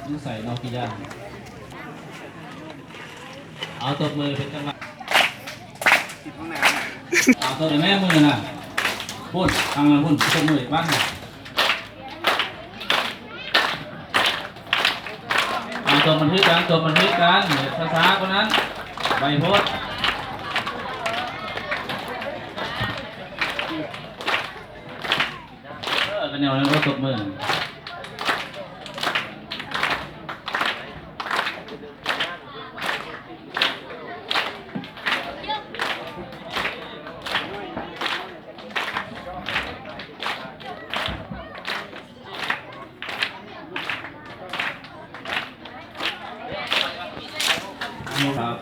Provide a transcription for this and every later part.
ຢູ່ໃສເນາະ ກິຢາ ເອົາ ຕົບມືເປັນຈັງຫວະ ເອົາ ຕົບໃຫ້ແມ່ມືນະ ພຸ້ນ ທາງນັ້ນພຸ້ນ ຕົບມືອີກບາດໜຶ່ງ ເອົາ ຕົບມັນຄືກັນ ຕົບມັນຄືກັນ ຊ້າໆກວ່ານັ້ນ ໄວໂພດ. ເອີ ກະແນວນັ້ນ ຕົບມື. ວ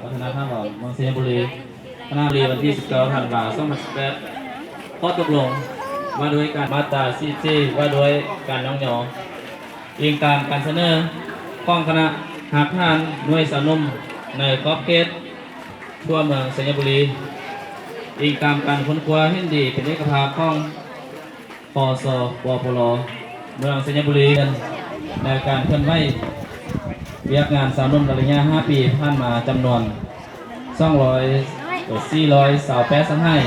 ັດທະນະທຳເມືອງໄຊຍະບູລີ ຄະນະບໍດີ ວັນທີສິບເກົ້າ ທັນວາ ສອງພັນສິບແປດ ຂໍ້ຕົກລົງວ່າດ້ວຍການ ມາດຕາສີ່ສິບສີ່ ວ່າດ້ວຍການຍ້ອງຍໍ ອີງຕາມການສະເໜີຂອງຄະນະຮາກຖານໜ່ວຍຊາວໜຸ່ມໃນຂອບເຂດທົ່ວເມືອງໄຊຍະບູລີ, ອີງຕາມການຄົ້ນຄວ້າເຫັນດີເປັນເອກະພາບຂອງ ປສ ປປລ ເມືອງໄຊຍະບູລີ ໃນການເຄື່ອນໄຫວວຽກງານຊາວໜຸ່ມໃນໄລຍະຫ້າປີຜ່ານມາຈຳນວນສອງຮ້ອຍ ເອີ ສີ່ຮ້ອຍຊາວແປດສະຫາຍ.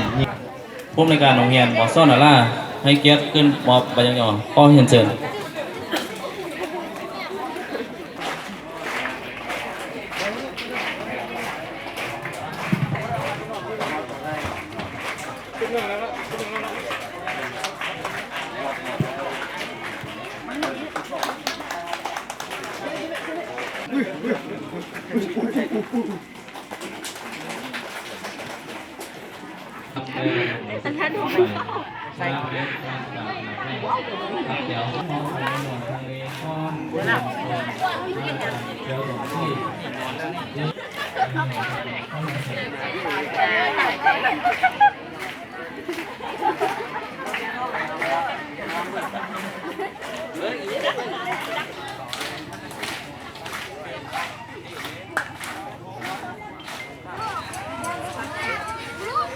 ຜູ້ອຳນວຍການໂຮງຮຽນ ມສ ນາລາ ໃຫ້ກຽດຂຶ້ນມອບໃບຍ້ອງຍໍ. ຂໍຮຽນເຊີນ.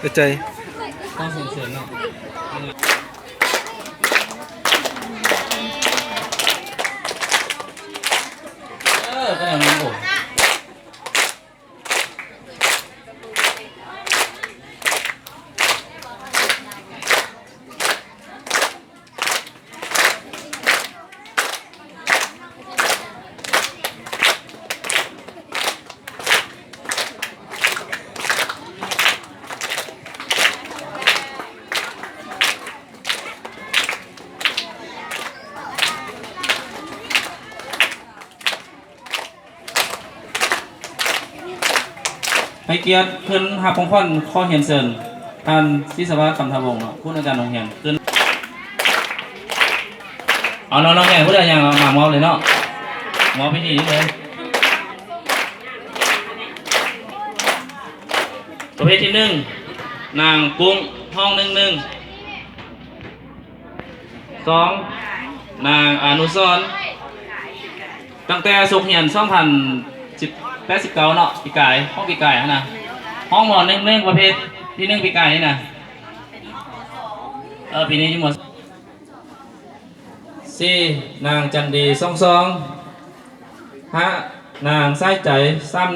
ເຂົ້າໃຈ. ເອີ ກະແນວນັ້ນ. ໂອ້. ໃຫ້ກຽດຂຶ້ນຮັບຂອງຂວັນ. ຂໍຮຽນເຊີນທ່ານ ສິດສະວາດ ຄຳທະວົງ ເນາະ ຜູ້ອຳນວຍການໂຮງຮຽນ ຂຶ້ນ. ເອົາ ນ້ອງໆ ຜູ້ໃດຍັງ ເອົາມາມອບເລີຍເນາະ ມອບພິທີນີ້ເລີຍ. ປະເພດທີໜຶ່ງ ນາງກຸ້ງ ຫ້ອງໜຶ່ງໜຶ່ງ. ສອງ ນາງອະນຸສອນ ຕັ້ງແຕ່ສົກຮຽນສອງພັນແປດສິບເກົ້າເນາະ ປີກາຍ ຂອງປີກາຍຫັ້ນນະ ຫ້ອງ ມ ໜຶ່ງໜຶ່ງ ປະເພດທີໜຶ່ງປີກາຍນີ້ນະ ເອີ ປີນີ້ຢູ່ ມ. ສີ່ ນາງຈັນດີ ສອງສອງ. ຫ້າ ນາງສາຍໃຈ ສາມ